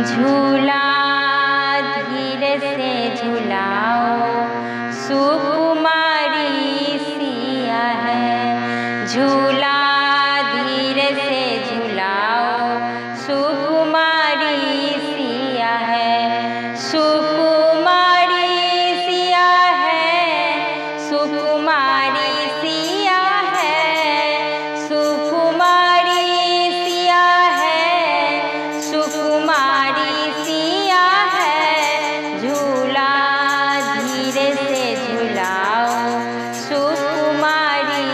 झूला धीरे से झुलाओ सुकुमारी सिया है। झूला धीरे से झुलाओ सुकुमारी सिया है। सुकुमारी सिया है, सुकुमारी सिया है, सुकुमारी सिया है, सुकुमारी सिया है। झूला धीरे से झुलाओ सुकुमारी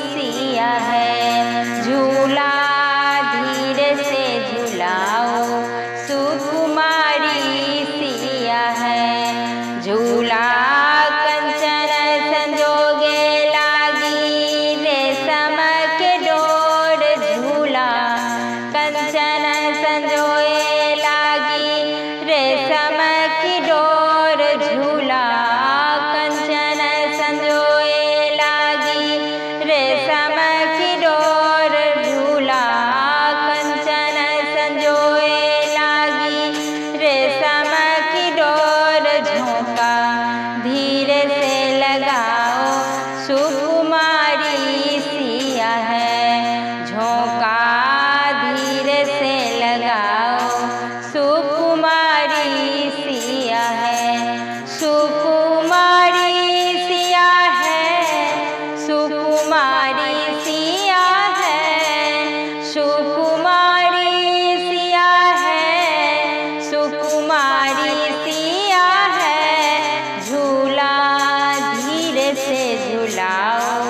सिया है। झूला धीरे से झुलाओ सुकुमारी सिया है। झूला कंचन संजोगे लागी रेशम के डोर। झूला कंचन संजोए लागी रेशम की डोर। झूला कंचन संजोए लागी रेशम की डोर। झूला कंचन संजोए लागी रेशम की डोर। झोंका धीरे से लगाओ सुकुमारी सिया है। झोंका धीरे से लगाओ सुकुमारी सिया है। सुकुमारी सिया है, सुकुमारी सिया है, सुकुमारी सिया है, सुकुमारी सिया है। झूला धीरे से झुलाओ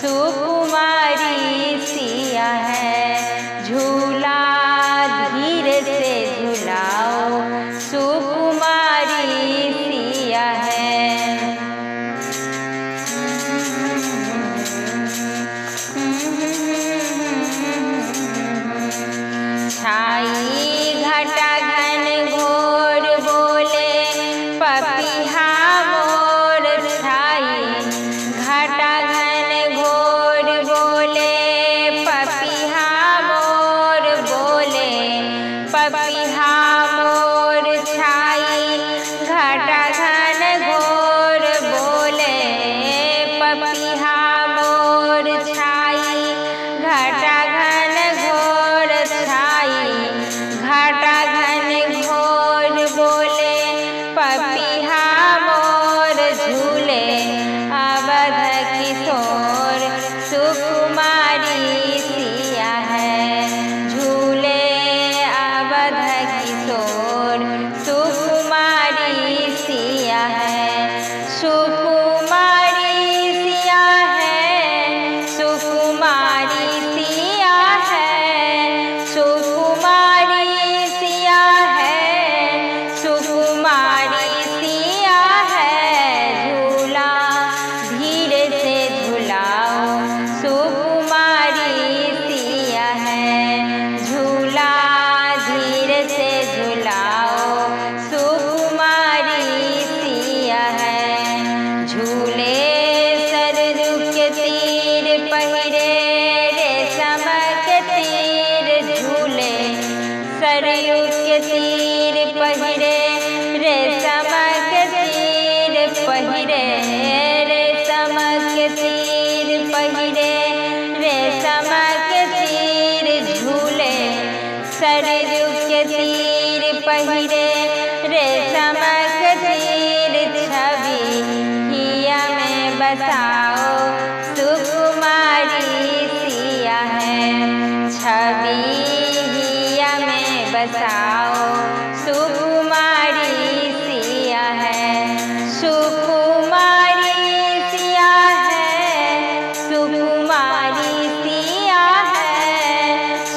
सुकुमारी सिया है। झूला धीरे से झुलाओ सुकुमारी सिया है। छाई घटा घन घोर बोले पपिहा मोर। छाई घटा घन घोर बोले पपिहा मोर बोले पपिहा मोर। छाई घटा घन घोर बोले पपिहा मोर। छाई घटा घन घोर छाई घटा घन घोर बोले पपिहा मोर। झूले अवध किशोर सुकुमारी सिया है। झूले अवध किशोर सुकुमारी सिया है। सुकुमारी सिया है, सुकुमारी सिया है, सुकुमारी सिया है, सुकुमारी सिया है। झूला धीरे से झुलाओ सुकुमारी सिया है। झूला धीरे से झुलाओ सुकुमारी सिया है। झूले सरयू के तीर पहिरे रेशम के तीर। झूले सरयू के तीर पहिरे रेशम के तीर पहिरे रेशम के तीर पहिरे रेशम के तीर। झूले सरयू के तीर पहिरे रेशम के तीर। छवि हिया में बसाओ सुकुमारी सिया है। छवि हिया में बसाओ सुकुमारी सिया है। सुकुमारी सिया है, सुकुमारी सिया है,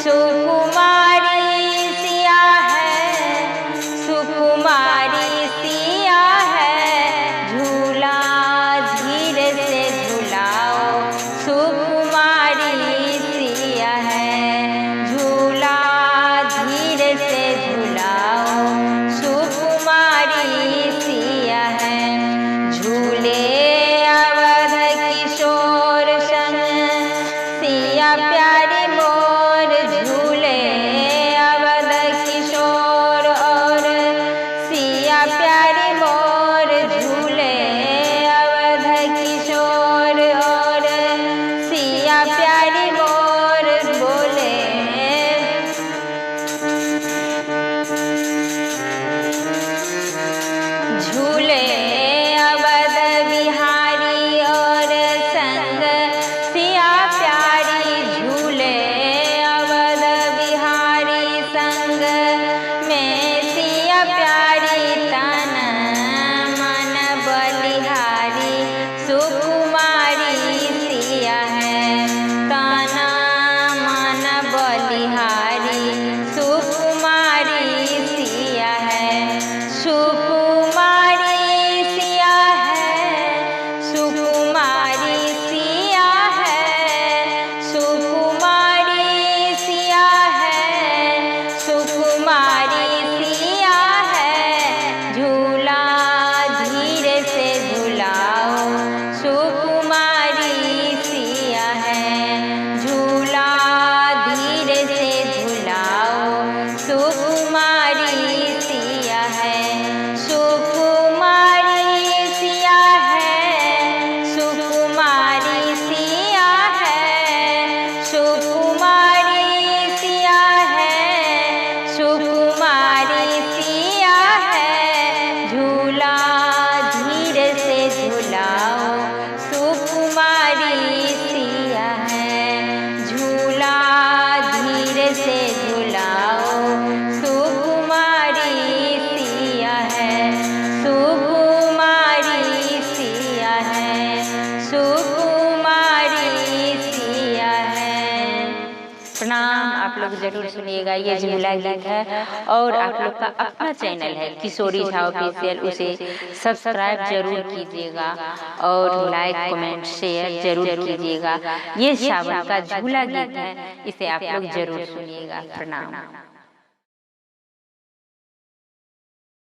सुकुमारी सिया है, सुकुमारी सिया है। झूला धीरे से झुलाओ सुकुमारी सिया है। झूला धीरे से झुलाओ सुकुमारी सिया है। झूले अवध किशोर संग सिया प्यारी मोर। झूले अवध किशोर सिया प्यारी मोर बोले। झूले अवध बिहारी और संग सिया प्यारी, झूले अवध बिहारी संग में सिया प्यारी, तन मन बलिहारी सुकुमारी सिया है, तन मन बलिहारी सुकुमारी सिया है, सुकुमारी सिया है, सुकुमारी सिया है, सुकुमारी सिया है, सुकुमारी सिया है। झूला धीरे से झूलाओ सुकुमारी सिया है, झूला धीरे से झूलाओ सुकुमारी सिया है, सुकुमारी सिया है, सुकुमारी सिया है, सुकुमारी सिया है, सुकुमारी सिया है। झूला धीरे से झूलाओ सुकुमारी सिया है, झूला धीरे से झूलाओ सुकुमारी सिया है, सुकुमारी सिया है, सुकुमारी सिया है। प्रणाम। आप लोग जरूर सुनिएगा, ये झूला गीत है। और आप लोग का अपना चैनल है किशोरी झा ऑफिशियल, उसे सब्सक्राइब जरूर कीजिएगा और लाइक कमेंट शेयर जरूर कीजिएगा। ये सावन का झूला गीत है, इसे आप लोग जरूर सुनिएगा। प्रणाम।